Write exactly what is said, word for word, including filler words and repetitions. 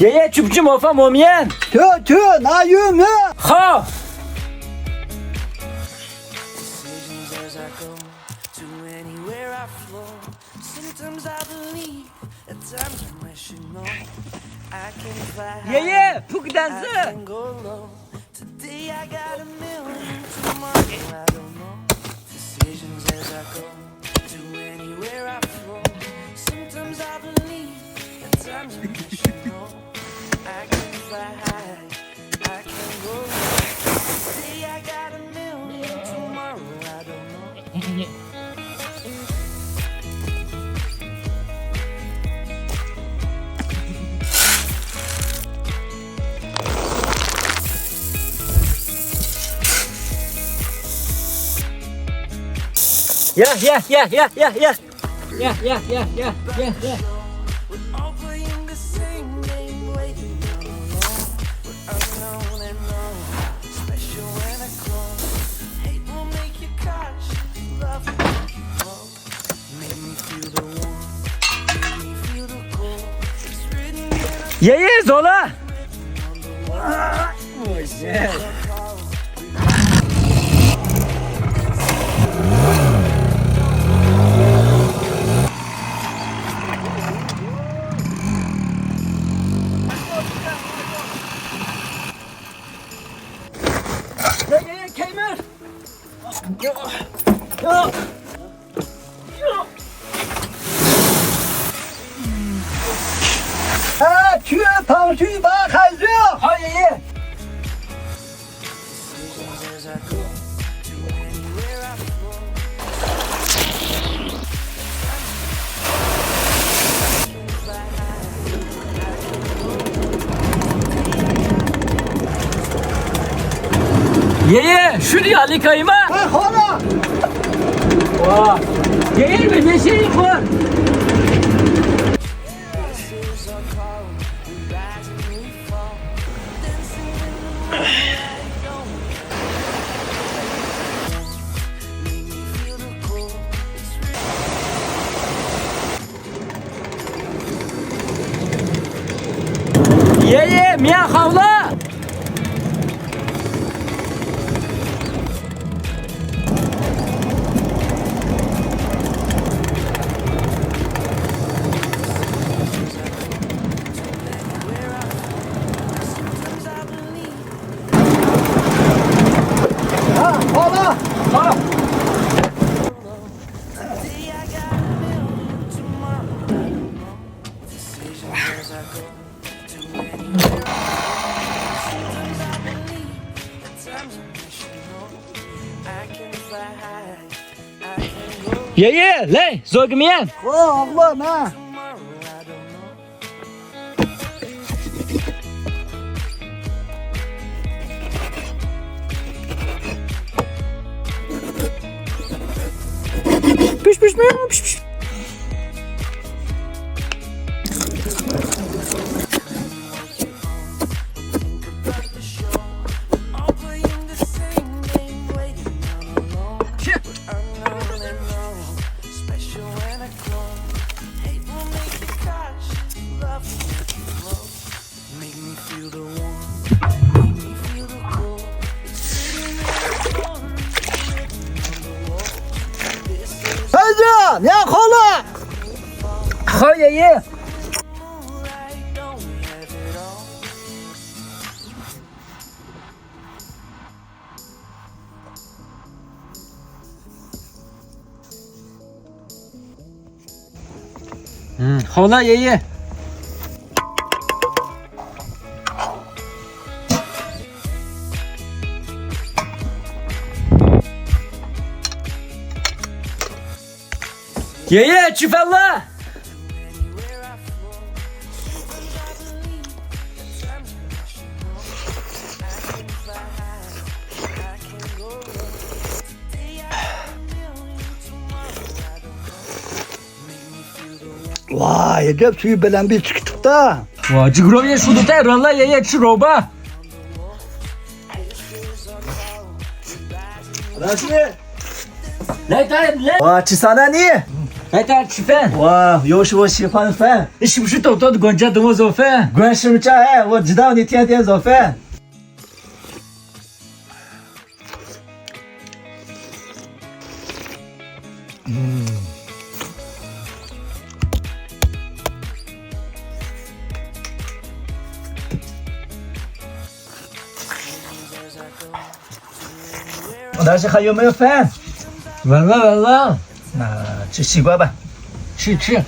爷爷，去不去模仿我们？去，去，拿玉米。好。Decisions as I go to anywhere I flow. Sometimes I believe, at times I'm rational. I can fly high, 爷爷，铺个单子。I can go low. Today I got a million, tomorrow I don't know. Decisions as I go to anywhere I flow. Sometimes I believe, at times I'm rational. I can fly high, I can go low. Today I got a million, tomorrow I don't know. Yeah, yeah, yeah, yeah, yeah, yeah. Yeah, yeah, yeah, yeah, yeah, yeah. We're all playing the same game, waiting on a loan. We're unknown and known, special and a clone. Hate will make you cautious, love will make you bold. Make me feel the warmth, make me feel the cold. It's written in our 爷爷走了。 哎，去旁边吧，还是？好，爷爷。 爷爷，是的呀，你可以吗？哎，好了。哇，爷爷，你们先一会儿。 爷爷，棉薅了。 爷爷，来，做个面。好，好，那。 Пиш, пиш, пиш, пиш. ھولا، يەيە. يەيە، چۈفەللا. ۋاي، ئەجەب سۈيى بەلەن بىر چىقىپتۇ. ۋاي، جىگرو يە شۇدۇتە، راللا يە يە چىروبا. راشىد. لا، لا، لا. ۋاي، چىسانانى. 哎，大家吃饭。哇，又是我喜欢的饭。是不是都做的关键这么做饭？关什么账哎，我知道你天天做饭。嗯。我当时还有没有饭？完了完了。那吃西瓜吧。吃吃。